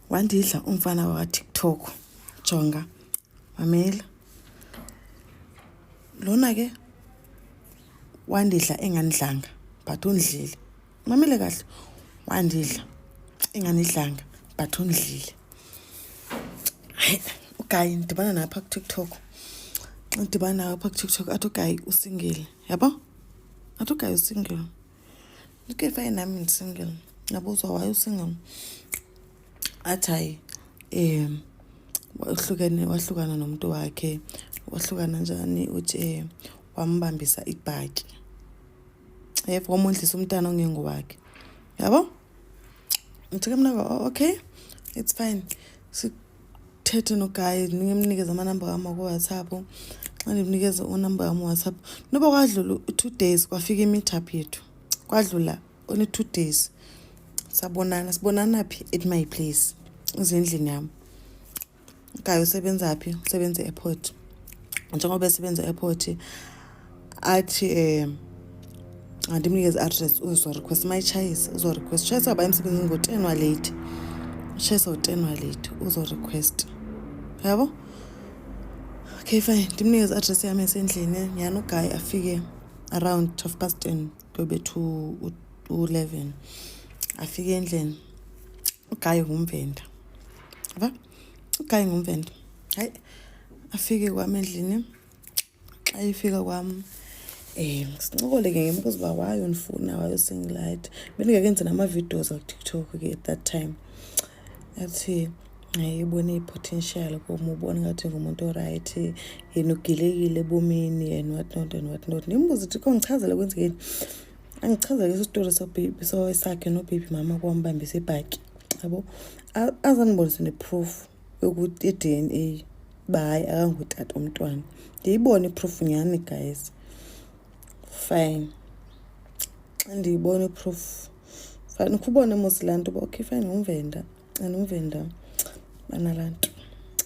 Wandidla umfana wakwaTikTok. Jonga, mamela. Lona ke wandidla engandidlanga but undidlile. Mamele kahle, wandidla engandidlanga but undidlile. Hayi, uguy ndidibana naye apha kuTikTok. Xa ndidibana naye apha kuTikTok athi uguy usingle, yabo? Athi uguy usingle. Okay, fine, nami ndisingle. Ngabuzwa why usingle? Athi hayi wahlukene wahlukana nomuntu wakhe. Wahlukana njani? Uthi wambambisa ibhatyi. Yebo, wamondlisa umntana ongengowakhe. Yabo? Ngithi ke mna, oh, okay, it's fine. Sithethe noguy, ngimnikeze amanamba wami ku-WhatsApp. Xa ndimnikeze unamba wami WhatsApp, noba kwadlula u-2 days kwafika i-meetup yethu. Kwadlula only 2 days. Sabonana, sibonana phi? At my place. Uze endlini yami. Guy usebenza phi? Usebenza e-airport. Njengoba esebenza e-airport athi andimnikeze i-address uzo-request mayitshayisa uzo-request tshayisa uba emsebenzini ngo-10 walate, utshayisa ngo-10 walate uzo-request, yabo. Okay, fine, ndimnikeze i-address yam yasendlini. Nyhani uguy afike around 10:30, kuyobetha u-11, afike endlini. Uguy ngumvenda, yava, uguy ngumvenda. Hayi, afike kwam endlini. Xa efika kwam sincokole ke, ngimbuza uba why undifuna, why usingle. Bendingekenzi nama-videos akuTikTok ke at that time. Athi hayi, ubone i-potential kum, ubone ngathi ngumuntu oright, yena ugilekile ebomini and what not and what not. Ndimbuze uthi kho ngichazele kwenzekeni. Angichazele isitori sakhe nobaby mama kwambambisa ibhatyi, yabo. Azandibonise ne-proof yokuthi i-DNA uba hayi, akangutata umntwana. Ndiyibone i-proof nyhani, guys. Fine, xa ndiyibona i-proof, fine, ukhe mos laa nto uba okay, fine, ngumvenda and umvenda banalaa nto,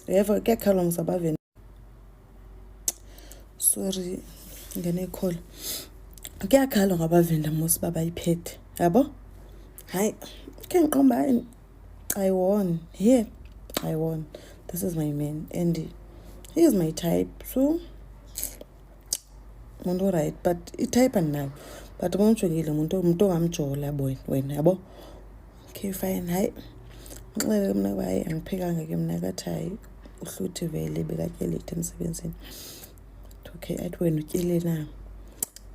uyeva, kuyakhalwa mos abavenda. Sorry, ngene icall. Kuyakhalwa ngabavenda mos uba bayiphethe, yabo. Hayi, khe ndiqonda uba hayi, I won here, I won. This is my man and he is my type, so umuntu oright, but itype andinayo, but uma umjongile umuntu ongamjola wena, yabo. Okay, fine, hayi, ngixelele mna uba hayi, angiphekanga ke mna. Kathi hayi, uhluthi vele bekatye late emsebenzini. Okay, athi wena utyile na?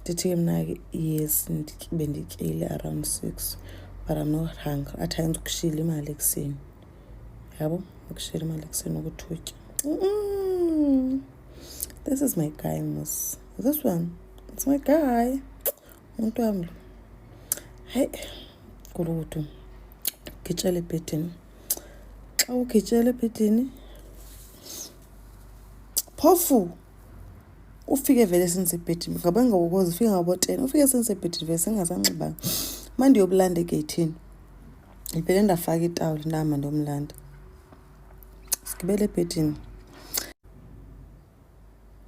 Ndithi ke mna ke yes, bendityile around 6, but I'm not hungry. Athi hayi, ndikushiyile imali ekuseni, yabo, ndikushiyile imali ekuseni ukuthi utye. This is my guy mos, this one, it's my guy, umuntu wami lo. Hayi, gulukudu, gitshela ebhedini. Xa ugitshela ebhedini phofu ufike vele sendisebhedini, ngabe ngokoze ufike ngabo-10, ufike sendisebhedini vele sengingasanxibanga. Uma ndiyobulanda egeyithini, ndivele ndafaka itawuli, ndahamba ndiyomlanda. Sigibele ebhedini.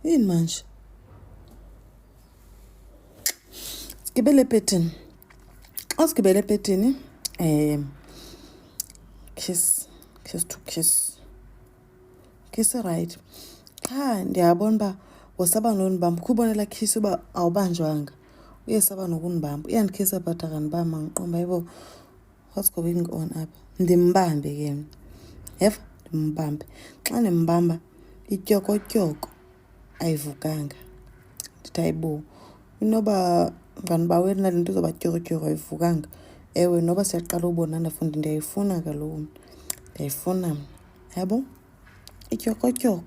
Yini manje? Sigibele ebhedini. Xa sigibele ebhedini, kiss, kiss to kiss, kiss, right. Qha ndiyabona uba wosaba nondibamba. Ukhe ubone laa kiss uba awubanjwanga, uyesaba nokundibamba. Uyandikhisa but akandibamba. Ndiqonda uba hayibo, what's going on apha? Ndimbambe ke mna, yeva, ndimbambe. Xa ndimbamba ityokotyoko ayivukanga. Ndithi hayibo, inoba nganibaweli nale nto izoba tyokotyoko ayivukanga. Ewe, noba siyaqala ubonana fundi, ndiyayifuna kaloku mna, ndiyayifuna mna, yabo, ityokotyoko.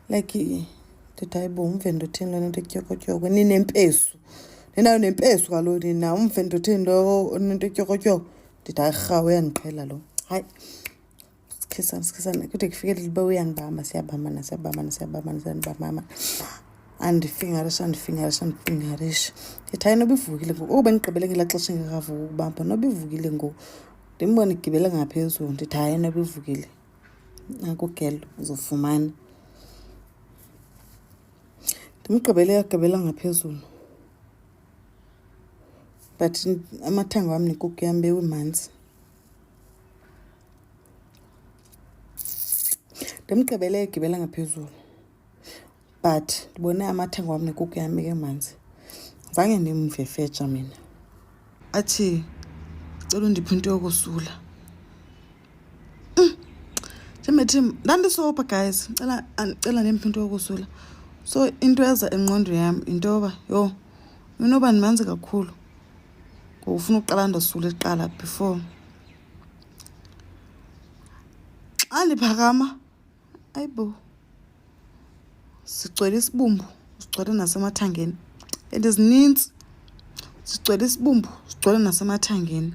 Like ndithi hayibo, umvenda utheni lona into etyokotyoko? Ninempesu, ninayo nempesu kaloku nina. Umvenda utheni lo onento etyokotyoko? Ndithi hayi rha, uyandiqhela lo. Hayi, sikhisana, sikhisana, kude kufikelele uba uyandibamba, siyabambana, siyabambana, siyabambana, siyabambana, andifingarisha, andifingarisha, andifingarisha. Ndithi hayi, noba ivukile ngoku, oku bendigqibele ngelaa xesha engekavuki ukubamba, noba ivukile ngoku. Ndimbone igibele ngaphezulu, ndithi hayi, noba ivukile, nanku ugirl uzofumana. Ndimgqibele yagibela ngaphezulu, but amathanga wam nekuku yam bewemanzi. Ndimgqibele egibela ngaphezulu but ndibone amathango wam nekuku yam ikemanzi. Zange ndimvefeja mina. Athi cela undiphe into yokosula. Njengethi ndandisopa guys, ndicela ndicela ndimpe into yokosula. So into eza engqondweni yam yinto yoba yho inoba ndimanzi kakhulu ngoku ufuna uqala ndosule kuqala before. Xa ndiphakama, ayibo, sigcwele isibumbu, sigcwele nasemathangeni and zinintsi. Sigcwele isibumbu, sigcwele nasemathangeni.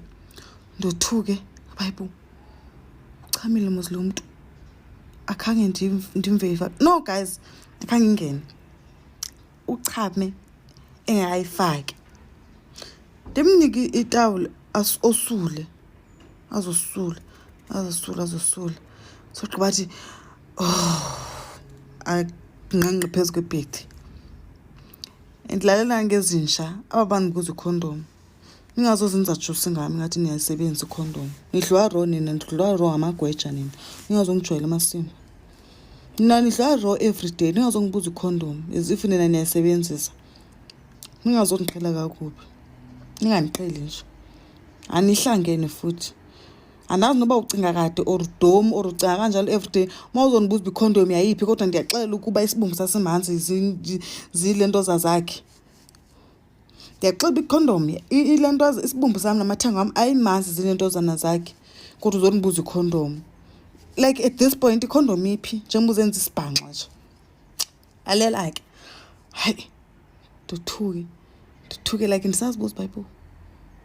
Ndothuke, hayibo, uchamile mos lo mntu. Akhange ndimve. No guys, akhange ingene. Uchame engakayifaki. Ndimnike itawuli osule, azosula, azosula, azosula. Sogqiba athi, oh, angqengqe phezu kwebhedi. Ndilalela ngezinja aba bantu kuze ikhondom. Ningazozenza juice ngami ngathi niyayisebenzisa ikhondom. Nidliwa raw nina, nidliwa raw ngamagweja nina. Ningazongijwayela amasimba. Nina nidliwa raw everyday, ningazongibuza ikhondom as if nina niyayisebenzisa. Ningazondiqhela kakubi. Ningandiqheli nje. Anihlangene futhi. Andazi noba ucinga kade or dom or ucinga kanjalo everyday. Uma uzondibuza uba ikhondom yayiphi kodwa ndiyaxelela ukuba isibumbu sasimantsi zile nto zazakhe. Ndiyaxela uba ikhondom ile nto isibumbu sam namathanga wam ayimanzi zineentozana zakhe kodwa uzondibuza ikhondom. Like at this point ikhondom iphi njengoba uzenza isibhanxa nje. Lalela ke. Hayi, ndothuke, ndothuke like ndisazibuza uba hayibo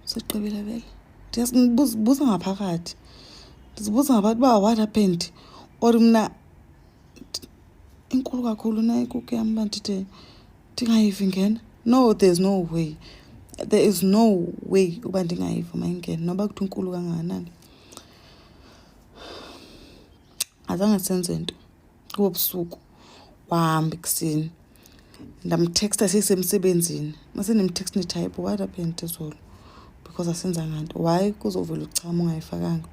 segqibile vele. Ndiyazibuza ngaphakathi, ndizibuza ngaphakathi uba what happened or mna inkulu kakhulu na ikuku yam uba ndide ndingayiva ingena. No, there's no way, there is no way uba ndingayiva mayingene noba kuthiwa inkulu kangakanani. Azange senze nto ngobo busuku, wahamba ekuseni. Ndamtheksta seyisemsebenzini. Mase ndimtheksta ndithi hayibo what happened izolo because asenzanga nto. Why kuzovela uchama ungayifakanga?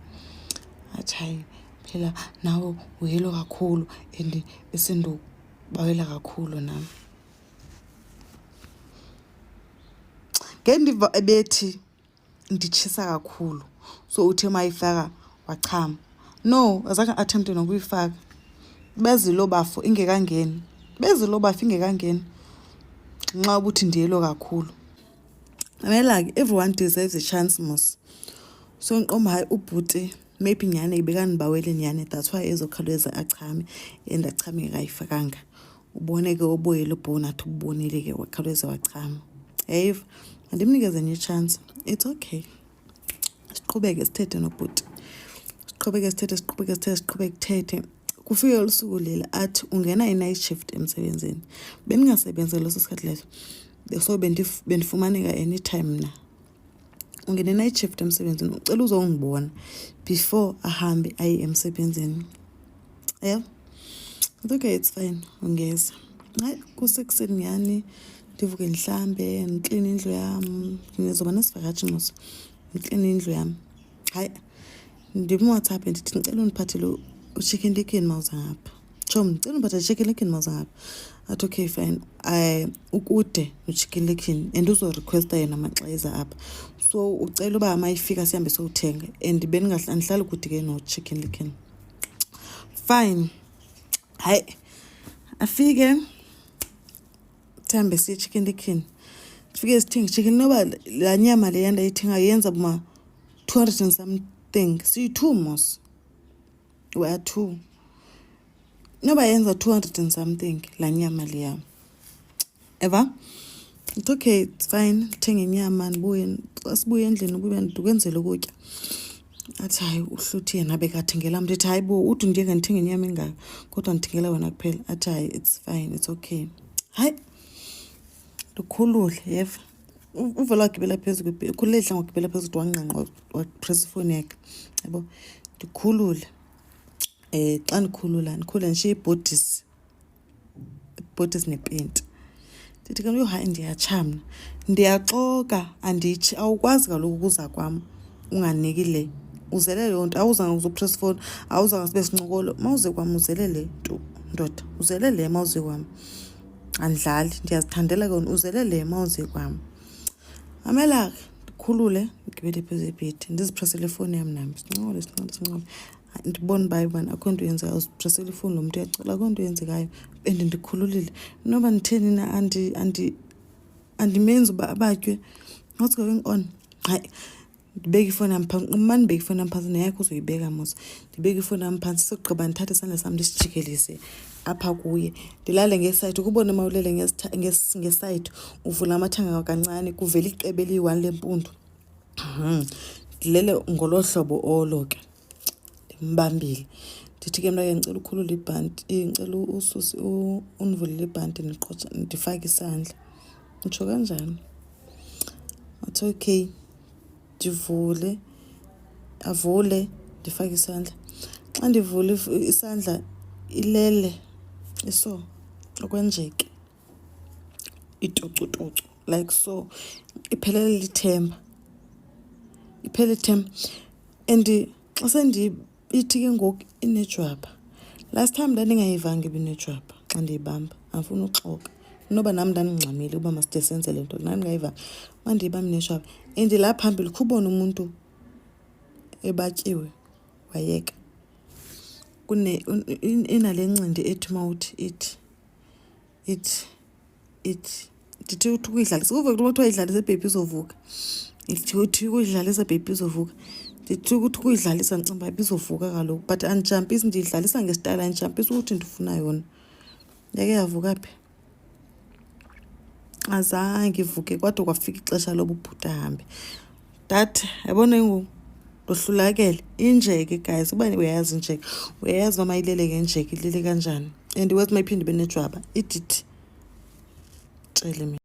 Athi hayi phela nawe uyelo kakhulu and besendibawela kakhulu nam. Ngendiva ebethi nditshisa kakhulu so uthe mayifaka wachama. No, azange attempt nokuyifaka. Bezilo bafo ingekangeni, bezilo bafo ingekangeni ngenxa yokuthi ndiyelo kakhulu. Mamela ke, everyone deserves a chance mos. So ndiqonda uba hayi ubhuti maybe nyhani bekandibawele nyhani, that's why ezokhawuleza achame and achame engekayifakanga. Ubone ke uboyile ubhona athi ubonile ke wakhawuleza wachama. Yayiva? Mandimnikeze enye itshansi, it's okay. Siqhubeke sithethe nobhuti, siqhubeke sithethe, siqhubeke sithethe, siqhubeke kuthethe. Kufike olu suku lela athi ungena i-night shift emsebenzini. Bendingasebenzi ngaleso sikhathi leso, so bendifumaneka anytime mna. Ungena i-night shift emsebenzini, ucela uzongibona before ahambe aye emsebenzini. Yeah, it's okay, it's fine, ungeza. Hayi, kusekuseni nyhani ndivuke ndihlambe, ndikline indlu yam. Ndizoba nesivakatshi mos, ndikline indlu yam. Hayi, ndimWhatsApp ndithi ndicela undiphathele uChicken Licken mawuza ngapha. Tshomi, ndicela undiphathele uChicken Licken mawuza ngapha. Athi okay fine, ukude uChicken Licken and uzorequesta yena maxa eza apha. So ucela uba mayifika sihambe siyowuthenga and andihlali kude ke noChicken Licken. Fine. Hayi, afike sihambe siye eChicken Licken. Sifike sithenge ichicken noba laa nyama leya ndayithengayo yenza boma 200 and something. Siyi-two mos, we are two. Noba yenza 200 and something laa nyama leya. Eva? It's okay, it's fine. Ndithenge inyama ndibuye, xa sibuya endlini ubuye ndikwenzele ukutya. Athi hayi uhluthi yena bekathengela mntu. Ndithi hayi bo ude undiyeke ndithenge inyama engaka kodwa ndithengela wena kuphela. Athi hayi it's fine, it's okay. Hayi, ndikhulule yeva. Uvele wagibela phezu kwebhedi, ukhulule idla ngokugibela phezulu wangqengqa wapressa ifowuni yakhe, yabo. Ndikhulule, xa ndikhulula ndikhulule ndishiye ibhodisi, ibhodisi nepenti. Ndithi ke yho hayi ndiyatsha mna. Ndiyaxoka anditshi, awukwazi kaloku ukuza kwam unganiki le. Uzele leyo nto, awuzanga kuzopress phone, awuzanga sibe sincokolo. Mawuze kwam uzele le nto, ndoda, uzele le mawuze kwam. Andidlali, ndiyazithandela ke wena, uzele le mawuze kwam. Mamela ke, ndikhulule, ndigibele phezu kwebhedi, ndizipresele ifowuni yam nam, sincokole, sincokole, sincokole. Ndibone uba hayi bana akho nto yenzekayo, uzipresele ifowuni lo mntu uyacula, akho nto yenzekayo and ndikhululile. Noba nditheni na andimenzi uba abatywe. What's going on? Hayi, ndibeke ifowuni yam phantsi. Uma ndibeke ifowuni yam phantsi, neyakho uzoyibeka mos. Ndibeke ifowuni yam phantsi, sogqiba ndithathe isandla sam ndisijikelise apha kuye, ndilale ngesayidi. Ukubone uma ulele ngesayidi, uvula amathanga kancane, kuvela iqebe eliyi-one lempundu. Ndilele ngolo hlobo olo ke, ndimbambile. Ndithi ke mna ke ndicela ukhulule ibhanti, ndicela ususe, undivulele ibhanti ndiqhotshe, ndifake isandla. Nditsho kanjani? Athi okay, ndivule, avule, ndifake isandla. Xa ndivula isandla ilele iso okwenjeke, itocutocu like so, iphelele lithemba, iphele ithemba. And xa ithi ke ngoku inejwaba. Last time ndandingayivanga ibinejwaba xa ndiyibamba, andifuni uxoka. Inoba nam ndandingxamile uba maside senze le nto, ndandingayivanga. Uba ndiyibamba inejwaba and la phambili khubone umuntu ebatyiwe wayeka. Inale ncindi ethi mawuthi ithi ithi ithi, ndithi uthi ukuyidlalisa, kuve kuthiwa idlalisa ibhebhi izovuka. Ndithi uthi ukuyidlalisa ibhebhi izovuka. Ndithi ukuthi ukuyidlalisa ndicinga uba ibizovuka kaloku, but andijampisi, ndiyidlalisa ngesitayela, andijampisi ukuthi ndifuna yona. Yake yavuka phi? Azange ivuke kwade kwafika ixesha loba ubhuti ahambe. Ndathi yabona ke ngoku ndohlulakele. Injeke guys, uba uyayazi injeke, uyayazi uba mayilele ngenjeke ilele kanjani and iwesi mayiphinde ibe nejwaba idithi tshele mina.